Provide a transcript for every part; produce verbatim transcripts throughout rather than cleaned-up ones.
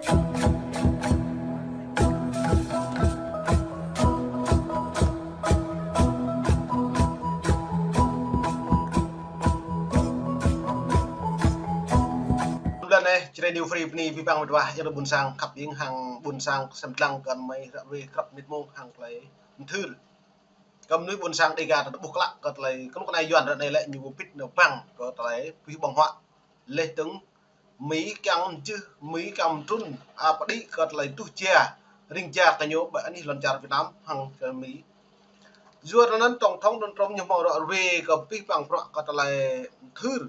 Blan anai, Jrai New Free bơni abih bang met wa, yơh ƀôn sang khăp ing hăng ƀôn sang sem lăng kơ mơi ră ruai krăp mĭt mông hăng tơlơi mơthưr. Kơ mơnuih ƀôn sang Dêga ta ƀuh klă kơ tơlơi kơnuk kơna Yuan ră anai lĕ ñu ƀu pĭt nao păng kơ tơlơi pih ƀơ̆ng huă. Leh dơ̆ng Mi kiăng mơčih, Mi kiăng mơtrŭn, a, pơđĭ kơ tơlơi tuh jia, ring jia kơ ñu ƀơi anih lŏn čar Việt Nam hăng kơ Mi. Yua anŭn tổng thống Donald Trump ñu hmâo ră ruai kơ pih ƀơ̆ng bruă kơ tơlơi mơthưr.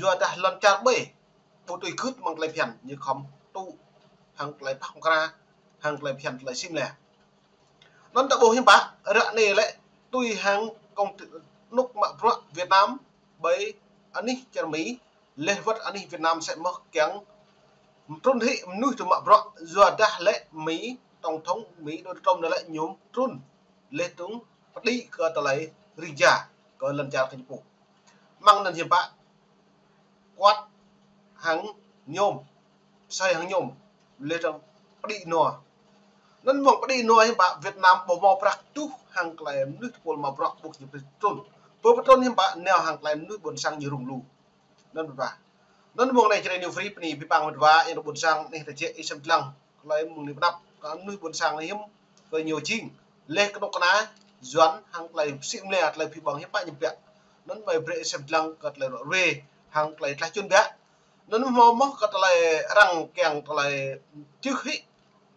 Yua dah lŏn čar ƀơi ƀu tui gưt mơ̆ng tơlơi phiăn ñu khŏm tŭ hăng tơlơi pơkra, hăng tơlơi phiăn tơlơi sim lĕ. Anŭn ta ƀuh hiư̆m pă, ră anai lĕ tui hăng kông ti-, kơnuk mă bruă Việt Nam ƀơi anih čar Mi, leh wơ̆t anih Việt Nam sĕ mơ̆ kiăng mơtrŭn hĭ mơnuih tŭ mă bruă, yua dah lĕ Mi, tổng thống Mi Donald Trump anai lĕ ñu mơtrŭn, leh dơ̆ng pơđĭ kơ tơlơi ring jia kơ lŏn čar kơ ñu pô. Mơ̆ng anŭn hiư̆m pă, kuăt hăng ñôm, pơsơi hăng ñôm, leh dơ̆ng pơđĭ nua. Anŭn mơ̆ng pơđĭ nua hiư̆m pă Việt Nam ƀu hmâo prăk tuh hăng tơlơi mơnuih tơpul mă bruă ƀu ñu pơtrŭn. Pơtrŭn hiư̆m pă nao hăng tơlơi mơnuih ƀôn sang ñu rŭng lu. Anŭn met wa. Anŭn mơ̆ng anai Jrai New Free bơni abih bang met wa, yơh ƀôn sang anai ta jĕ ih sem lăng. Tơlơi mơ̆ng anai pơnăp, kơ mơnuih ƀôn sang anai hiư̆m kơ ñu jing. Leh kơnuk kơna Yuan hăng tơlơi pơsĭ mơlĕ, tơlơi pih ƀơ̆ng hiư̆m pă ñu pĕk. Anŭn mơi brơi sem lăng kơ tơlơi ră ruai hăng tơlơi tlaih čun biă. Anŭn hmâo mơ̆ kơ tơlơi arăng kiăng tơlơi mơčih hĭ.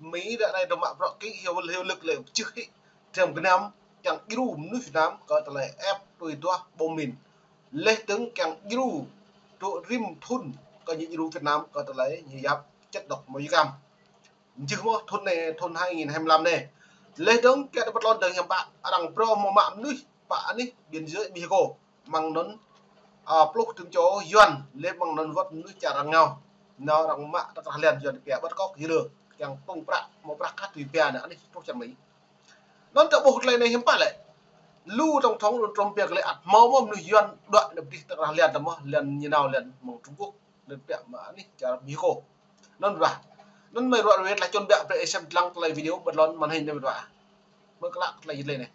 Mi ră anai dŏ mă bruă kơ hyu-, hyu lơ̆k lĕ mơčih hĭ dram gơnam kiăng djru mơnuih Việt Nam kơ tơlơi ĕp tui duah bom mìn. Leh dơ̆ng kiăng djru tŭ rĭm thŭn kơ ñu djru Việt Nam kơ tơlơi ñu yap chất độc màu da cam. Mơčih mơ̆ thŭn anai, thŭn hai nghìn hai mươi lăm anai. Leh dơ̆ng kiăng tơpă lŏn dơ̆ng hiư̆m pă, arăng phrâo hmâo mă mơnuih pơ anih biên giới Mexico. Mơ̆ng anŭn, a, pluh tơm čô Yuan, leh mơ̆ng anŭn wơ̆t mơnuih čar arăng ngao. Nao arăng mă tơkrah lian Yuan pia ƀơ̆t kŏk yơh lơ. Kiăng pơ̆ng prăk, hmâo prăk kah tui pia nao anih truh čar Mi. Anŭn ta ƀuh tơlơi anai hiư̆m pă lĕ. Lu tổng thống Donald Trump pia kơ lĕ ăt hmâo mơ̆ mơnuih Yuan đuaĭ nao pơđĭ tơkrah lian ta mơ̆, lian ñu nao lian mơ̆ng Trung Quốc, lian pia mă anih čar Mexico. Anŭn met wa. Anŭn mơi ră ruai tlaih čun biă brơi ih sem lăng tơlơi video ƀơi lŏn màn hình anai met wa. Mơi klă tơlơi jĭt lĕ anai.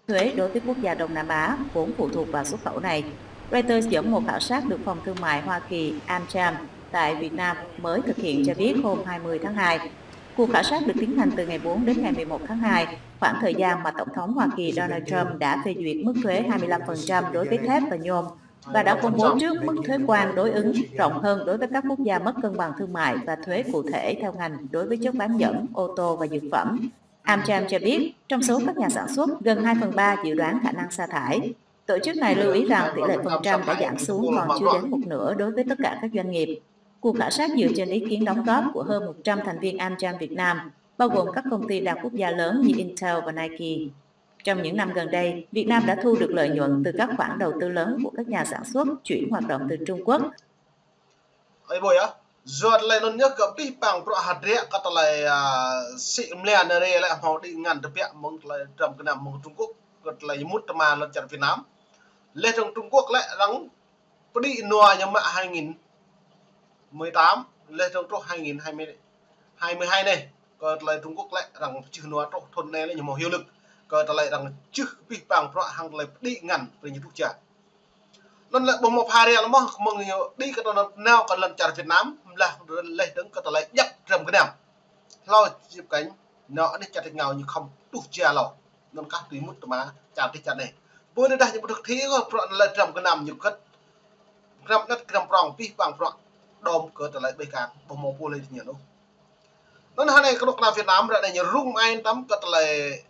Thuế đối với quốc gia Đông Nam Á vốn phụ thuộc vào xuất khẩu này. Reuters dẫn một khảo sát được Phòng Thương mại Hoa Kỳ AmCham tại Việt Nam mới thực hiện cho biết hôm hai mươi tháng hai. Cuộc khảo sát được tiến hành từ ngày bốn đến ngày mười một tháng hai, khoảng thời gian mà Tổng thống Hoa Kỳ Donald Trump đã phê duyệt mức thuế hai mươi lăm phần trăm đối với thép và nhôm và đã công bố trước mức thuế quan đối ứng rộng hơn đối với các quốc gia mất cân bằng thương mại và thuế cụ thể theo ngành đối với chất bán dẫn, ô tô và dược phẩm. AmCham cho biết, trong số các nhà sản xuất, gần hai phần ba dự đoán khả năng sa thải. Tổ chức này lưu ý rằng tỷ lệ phần trăm đã giảm xuống còn chưa đến một nửa đối với tất cả các doanh nghiệp. Cuộc khảo sát dựa trên ý kiến đóng góp của hơn một trăm thành viên AmCham Việt Nam, bao gồm các công ty đa quốc gia lớn như Intel và Nike. Trong những năm gần đây, Việt Nam đã thu được lợi nhuận từ các khoản đầu tư lớn của các nhà sản xuất chuyển hoạt động từ Trung Quốc. Ơi ƀuh yơh, yua tơlơi anŭn yơh kơ pih ƀơ̆ng bruă hơdră kơ tơlơi, a, sĭ mơlĕ anai lĕ hmâo đĭ ngăn tơbiă mơ̆ng tơlơi dram gơnam mơ̆ng Trung Quốc, kơ tơlơi mŭt tơma lŏn čar Việt Nam. Leh dơ̆ng Trung Quốc lĕ arăng pơđĭ nua ñu mă hai nghìn mười tám, leh dơ̆ng truh hai nghìn hai mươi, hai mươi hai anai. Kơ tơlơi Trung Quốc lĕ arăng pơčih nua truh thŭn anai lĕ ñu hmâo hyu lơ̆k. Kơ tơlơi arăng čih pih ƀơ̆ng bruă hăng tơlơi pơđĭ ngăn brơi ñu tuh jia. Anŭn lĕ ƀuh hmâo pha ria lĕ mơ̆, mơ̆ng ñu đĭ kơ anŭn nao kơ lŏn čar Việt Nam, mlah leh dơ̆ng kơ tơlơi djăp dram gơnam. Hlâo jip kanh, nao anih čar tač êngao ñu khŏm tuh jia hlâo. Anŭn kah tui mŭt tơma čar tač čar anai. Pơ anai dah ñu ƀu thực thi kơ bruă tơlơi dram gơnam ñu kơ̆t. Gơnam anet gơnam prŏng pih ƀơ̆ng bruă đom kơ tơlơi ƀơi kang, ƀuh hmâo pô lĕ ñu anŭn. Anŭn hơnai kơnuk kơna Việt Nam ră anai ñu rŭng mơai tăm kơ tơlơi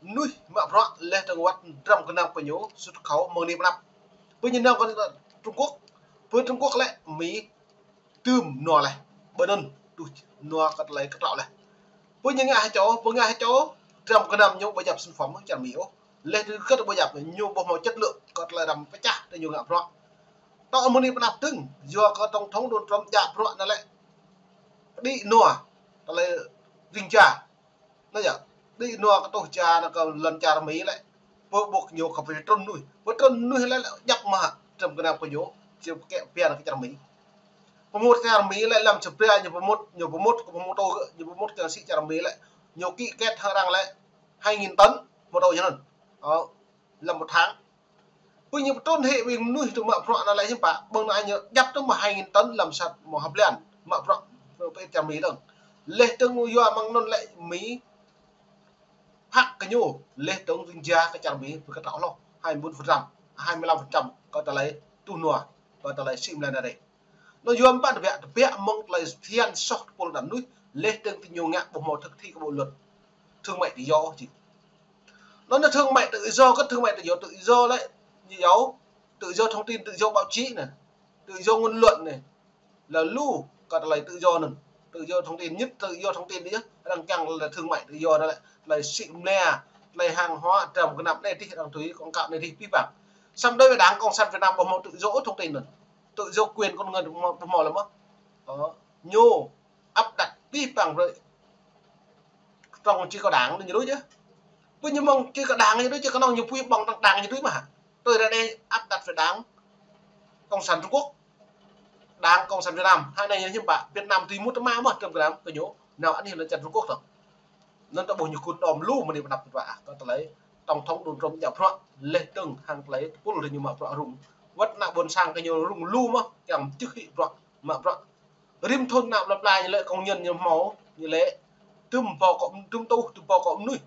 mơnuih mă bruă leh dơ̆ng wơ̆t dram gơnam kơ ñu xuất khẩu mơ̆ng anai pơ anăp. Pơ ñu nao kơ Trung Quốc, pơ Trung Quốc lĕ Mi tưm nua leh, ƀơi anŭn tuh nua kơ tơlơi kơtrâo leh. Pơ ñu ngă hơčâo, pơ ngă hơčâo, dram gơnam ñu ƀu djăp sản phẩm mơ̆ng čar Mi ôh. Leh dơ̆ng kơ ƀu djăp ñu ƀu hmâo chất lượng kơ tơlơi arăng pơčah tơ ñu ngă bruă. Tŏ mơ̆ng anai pơ anăp dơ̆ng, yua kơ tổng thống Donald Trump djă bruă anŭn lĕ pơđĭ nua tơlơi ring jia. Anŭn yơh, pơđĭ nua kơ tuh jia nao kơ lŏn čar Mi lĕ. Pơ ƀuh ñu kơ pơtrŭn mơnuih. Pơtrŭn mơnuih lĕ, lĕ djăp mơ̆ hă, dram gơnam kơ ñu, či pơkĕ pia nao kơ čar Mi. Pơmŭt čar Mi lĕ lăm Čư̆ Prea ñu pơmŭt, ñu pơmŭt, ñu pơmŭt, ñu pơmŭt kiăng sĭ čar Mi lĕ. Ñu ký kết hăng arăng lĕ hai nghìn tấn pơmŭt ñu anŭn. Ơ, lăm một tháng. Pơ ñu pơtrŭn hĭ ƀing mơnuih tŭ mă bruă anŭn lĕ hiư̆m pă, ƀơ̆ng anŭn ñu djăp tŭ mă hai nghìn tấn lăm sat mơ̆ hăp blan mă bruă pơ čar Mi dơ̆ng. Laih dơ̆ng yua mơ̆ng anŭn lĕ Mi phak kơ ñu, laih dơ̆ng ding ja kơ čar Mi pơkơtrâo hloh hai mươi bốn phần trăm, hai mươi lăm phần trăm kơ tơlơi tuh nua, kơ tơlơi sĭ mlan anai. Anŭn yua mơ̆ tơbiă, tơbiă mơ̆ng tơlơi phiăn soh tơpul ană mơnuih, laih dơ̆ng tơ ñu ngă ƀu hmâo thực thi kơ bộ luật thương mại tự do ôh. Anŭn yơh thương mại tự do, kơ thương mại tự do, tự do lĕ ñu yua tự do thông tin, tự do báo chí anai, tự do ngôn luận anai. Lĕ lu kơ tơlơi tự do anŭn. Tự do thông tin, nhất tự do thông tin anai yơh, arăng kiăng lĕ thương mại tự do anŭn lĕ tơlơi sĭ mlan, tơlơi hàng hóa trăm kơnăp anai dih, arăng tui quảng cáo anai dih pih păng. Samơ̆ đối với Đảng Cộng sản Việt Nam ƀu hmâo tự do thông tin anŭn. Tự do quyền con người ƀu hmâo, ƀu hmâo lĕ mơ̆. Ơ, ñu áp đặt pih păng brơi. Trong chỉ có Đảng ñu đuaĭ yơh. Pơ ñu mơ̆ng chỉ có Đảng ñu đuaĭ, chỉ có anŭn ñu pui ƀơ̆ng tăng Đảng ñu đuaĭ mơ̆ hă. Tui ră anai áp đặt về Đảng Cộng sản Trung Quốc, Đảng Cộng sản Việt Nam, hă anai ñu hiư̆m pă, Việt Nam tui mŭt tơma mơ̆, trong kơ Đảng kơ ñu, nao ăn hiư̆m lĕ čar Trung Quốc tơ̆. Anŭn ta ƀuh ñu kŭt đom lu mơ̆ng anai pơ anăp pơtŭ, kơ tơlơi tổng thống Donald Trump djă bruă, laih dơ̆ng hăng tơlơi tơpul tơ ñu mă bruă rŭng. Wơ̆t ană ƀôn sang kơ ñu rŭng lu mơ̆, kiăng čih hĭ bruă, mă bruă. Rĭm thŭn ană plơi pla ñu lĕ công nhân ñu hmâo, ñu lĕ tŭm pô kơ, tŭm tuh, tŭm pô kơ mơnuih.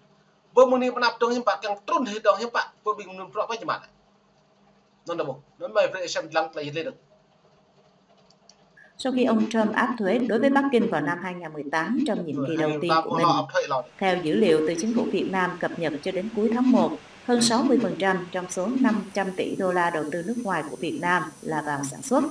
Ƀơi mơ̆ng anai pơ anăp dơ̆ng hiư̆m pă, kiăng trŭn hĭ dơ̆ng hiư̆m pă, ƀơi ƀing mơnuih bruă pơ čơmăt. Anŭn ta ƀuh, anŭn mơi brơi sem lăng tơlơi lĕ dơ̆ng. Sau khi ông Trump áp thuế đối với Bắc Kinh vào năm hai nghìn mười tám trong nhiệm kỳ đầu tiên của mình, theo dữ liệu từ chính phủ Việt Nam cập nhật cho đến cuối tháng một, hơn sáu mươi phần trăm trong số năm trăm tỷ đô la đầu tư nước ngoài của Việt Nam là vào sản xuất.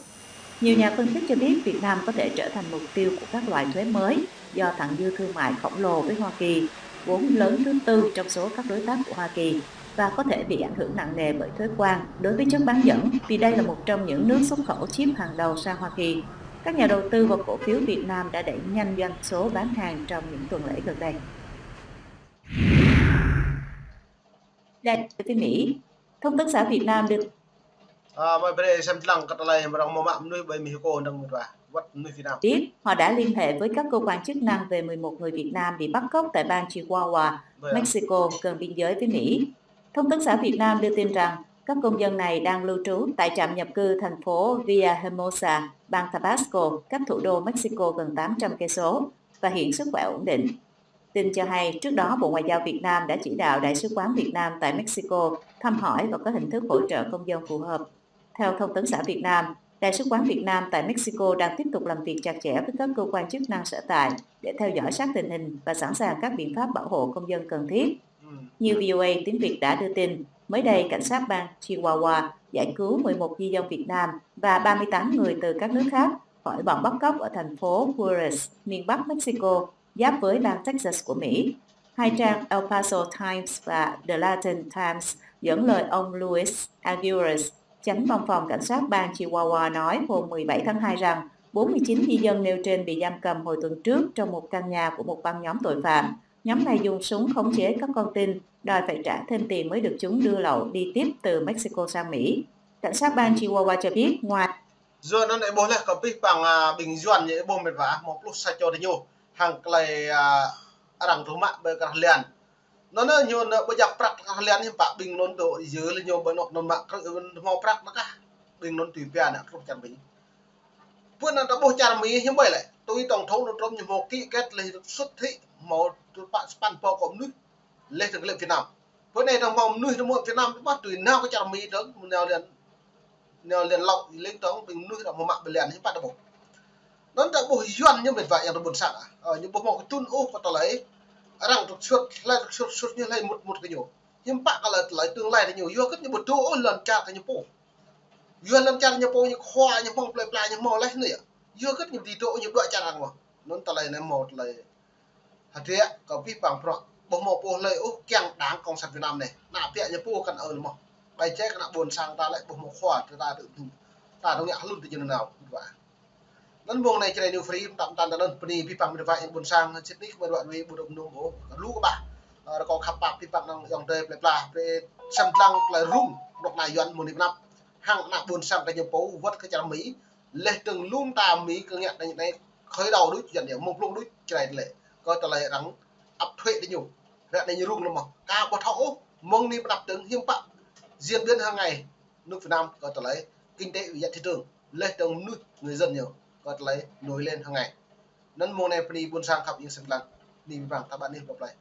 Nhiều nhà phân tích cho biết Việt Nam có thể trở thành mục tiêu của các loại thuế mới do thặng dư thương mại khổng lồ với Hoa Kỳ, vốn lớn thứ tư trong số các đối tác của Hoa Kỳ, và có thể bị ảnh hưởng nặng nề bởi thuế quan đối với chất bán dẫn, vì đây là một trong những nước xuất khẩu chip hàng đầu sang Hoa Kỳ. Các nhà đầu tư vào cổ phiếu Việt Nam đã đẩy nhanh doanh số bán hàng trong những tuần lễ gần đây. Đây là tin Mỹ. Thông tấn xã Việt Nam được Ơ, mơi brơi sem lăng kơ tơlơi arăng hmâo mă mơnuih ƀơi Mexico dơ̆ng mơ̆ tơbiă, wơ̆t mơnuih Việt Nam. Biết, họ đã liên hệ với các cơ quan chức năng về mười một người Việt Nam bị bắt cóc tại bang Chihuahua, Mexico, gần biên giới với Mỹ. Thông tấn xã Việt Nam đưa tin rằng các công dân này đang lưu trú tại trạm nhập cư thành phố Villahermosa, bang Tabasco, cách thủ đô Mexico gần tám trăm cây số, và hiện sức khỏe ổn định. Tin cho hay, trước đó Bộ Ngoại giao Việt Nam đã chỉ đạo Đại sứ quán Việt Nam tại Mexico thăm hỏi và có hình thức hỗ trợ công dân phù hợp. Theo Thông tấn xã Việt Nam, Đại sứ quán Việt Nam tại Mexico đang tiếp tục làm việc chặt chẽ với các cơ quan chức năng sở tại để theo dõi sát tình hình và sẵn sàng các biện pháp bảo hộ công dân cần thiết. Như V O A tiếng Việt đã đưa tin, mới đây cảnh sát bang Chihuahua giải cứu mười một di dân Việt Nam và ba mươi tám người từ các nước khác khỏi bọn bắt cóc ở thành phố Juárez, miền Bắc Mexico, giáp với bang Texas của Mỹ. Hai trang El Paso Times và The Latin Times dẫn lời ông Luis Aguirre, chánh văn phòng cảnh sát bang Chihuahua nói hôm mười bảy tháng hai rằng bốn mươi chín di dân nêu trên bị giam cầm hồi tuần trước trong một căn nhà của một băng nhóm tội phạm. Nhóm này dùng súng khống chế các con tin, đòi phải trả thêm tiền mới được chúng đưa lậu đi tiếp từ Mexico sang Mỹ. Cảnh sát bang Chihuahua cho biết, ngoài Yua anŭn ih ƀuh laih kơ pih păng, a, ƀing Yuan ñu ih ƀuh mĕt wa, hmâo pluh sa čô tơ ñu hăng tơlơi, a, arăng truh mă ƀơi krah lian. Anŭn ñu anŭn ƀơi jak prăk krah lian hiư̆m pă ƀing anŭn tŭ yơh lĕ ñu ƀơi anŭn anŭn mă krư̆ hmâo prăk anŭn kah. Ƀing anŭn tui pia ană krŭ čar ƀing. Pơ anŭn ta ƀuh čar Mi hiư̆m ƀơi lĕ. Tui tổng thống anŭn Trump ñu hmâo ký kết lĕ sut thĭ hmâo tŭ pă sapăn pô kơ mơnuih. Lĕ tơlơi Việt Nam. Pơ anai ta hmâo mơnuih ta hmâo Việt Nam ta ƀuh tui nao kơ čar Mi dơ̆ng, nao lian, nao lian lŏ, lĕ dơ̆ng ƀing mơnuih ta hmâo mă ƀơi lian hiư̆m pă ta ƀuh. Anŭn ta ƀuh Yuan ñu mĕt wa yang ta ƀuôn sang. Ơ, ñu ƀu hmâo kơ tŭn ôh kơ tơlơi arăng tŭ sut, hlơi tŭ sut, sut ñu hlơi mŭt, mŭt kơ ñu. Hiư̆m pă kơ lĕ tơlơi tương lai ta ñu, yua kơ ñu ƀu tŭ ôh lŏn čar kơ ñu pô. Yua lŏn čar ñu pô ñu khua ñu hmâo plơi pla ñu hmâo laih anai yơh. Yua kơ ñu ƀu tŭ ôh ñu đuaĭ čar arăng mơ̆. Anŭn tơlơi anai hmâo tơlơi hơdră kơ pih păng prŏ. Ƀu hmâo pô hlơi ôh kiăng Đảng Cộng sản Việt Nam anai. Ană piă ñu pô kăn ơ mơ̆. Ƀai čĕ kơ ană ƀuôn sang ta lĕ ƀu hmâo khua ta tŭ, ta tŭ ngă hlŭn tơ jơnum nao. Anŭn mơ̆ng anai Jrai New Free mơtam tăn tơ anŭn bơni pih păng mĕt wa yang ƀuôn sang sĭt nik mĕt wa dui ƀu dŏ mơnum ôh. Lu kơ ƀah. Ơ, rơkâo khăp pap pih păng anŭn ayŏng adơi plơi pla, plơi sem lăng plơi rŭng, anŏ ană Yuan mơ̆ng anai pơ anăp. Hăng ană ƀuôn sang kơ ñu pô wơ̆t kơ čar Mi. Leh tơ̆ng lŏm ta Mi kơ ngă anai anai khơi đầu đuč, jăn yơh mơ̆ng blung đuč čơrai tơlơi. Kơ tơlơi arăng áp thuế tơ ñu. Ră anai ñu rŭng lơ̆m mơ̆. Ka ƀu thâo ôh, mơ̆ng anai pơ anăp tơ̆ng hiư̆m pă diễn biến hàng ngày nước Việt Nam kơ tơlơi kinh tế và thị trường. Leh tơ̆ng mơnuih người dân ñu kơ tơlơi nổi lên hàng ngày. Anŭn mơ̆ng anai bơni ƀôn sang khăp ing sĭt lăng. Anai mơ̆ng ta ƀă anai blŏk plơi.